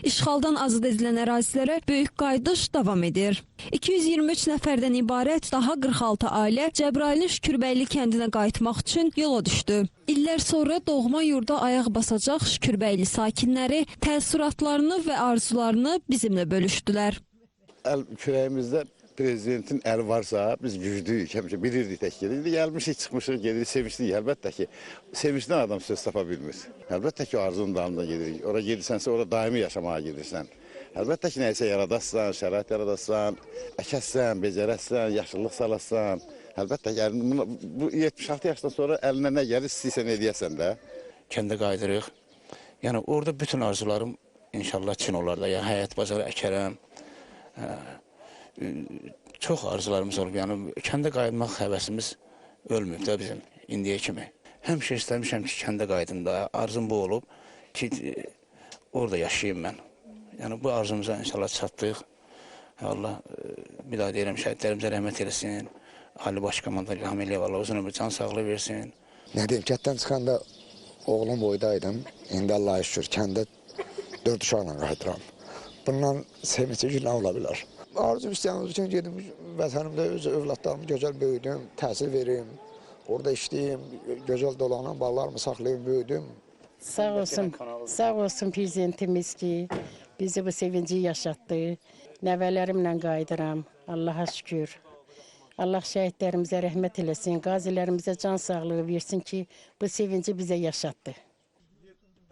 İşğaldan azad edilən ərazilərə böyük qayıdış davam edir. 223 nəfərdən ibarət daha 46 ailə Cəbrayılın Şükürbəyli kəndinə qayıtmaq üçün yola düşdü. İllər sonra doğma yurda ayaq basacaq Şükürbəyli sakinləri təəssüratlarını və arzularını bizimlə bölüşdülər. Əl kürəyimizdə prezidentin əli varsa biz güclüyük, həmişə bilirdik tək ki. İndi gəlmişik, çıxmışıq, gedirik, sevinçliyik. Əlbəttə ki, sevincdən adam söz tapa bilmir. Əlbəttə ki, arzunun dalında gedirik. Ora gedirsənsə, ora daimi yaşamağa gedirsən. Əlbəttə ki, nəyisə yaradasan, şərait yaradasan, əkəsən, becərəsən, yaşıllıq salasan. Əlbəttə ki, bu 76 yaşdan sonra əlinə nə gəlir, istəyirsən eləyəsən də. Kəndə qayıdırıq. Yəni orada bütün arzularım inşallah çin olar da. Yəni həyət bazarı əkərəm. Çox arzularımız olub. Yəni kəndə qayıtmaq həvəsimiz ölməyib də bizim indiyə kimi. Həmişə istəmişəm ki, kəndə qayıdım da. Arzum bu olub ki, orada yaşayayım mən. Yəni bu arzumuza inşallah çatdıq. Allah bir daha deyirəm, şəhidlərimizə rəhmət eləsin. Ali Baş Komandan İlham Əliyev Allah uzun ömür, can sağlığı versin. Nə deyim, kənddən çıxanda oğlum boydaydım. İndi Allah'a şükür kəndə 4 uşaqla qayıdıram. Bundan sevincli nə ola bilər? Arzum istəyən üçün gedim vətənimdə öz övladlarımı gözəl böyüdüm, təhsil verim, orada işləyim, gözəl dolanım, balalarımı saxlayım, böyüdüm. Sağ olsun, sağ olsun prezidentimiz ki, bizi bu sevinci yaşatdı. Nəvələrimlə qayıdıram, Allaha şükür. Allah şəhidlərimizə rəhmət eləsin, qazilərimizə can sağlığı versin ki, bu sevinci bizə yaşatdı.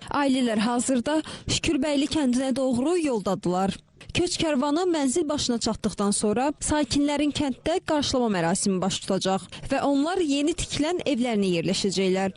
Ailələr hazırda Şükürbəyli kəndinə doğru yoldadırlar. Köç kərvanı mənzil başına çatdıqdan sonra sakinlərin kənddə qarşılama mərasimi baş tutacaq və onlar yeni tikilən evlərinə yerləşəcəklər.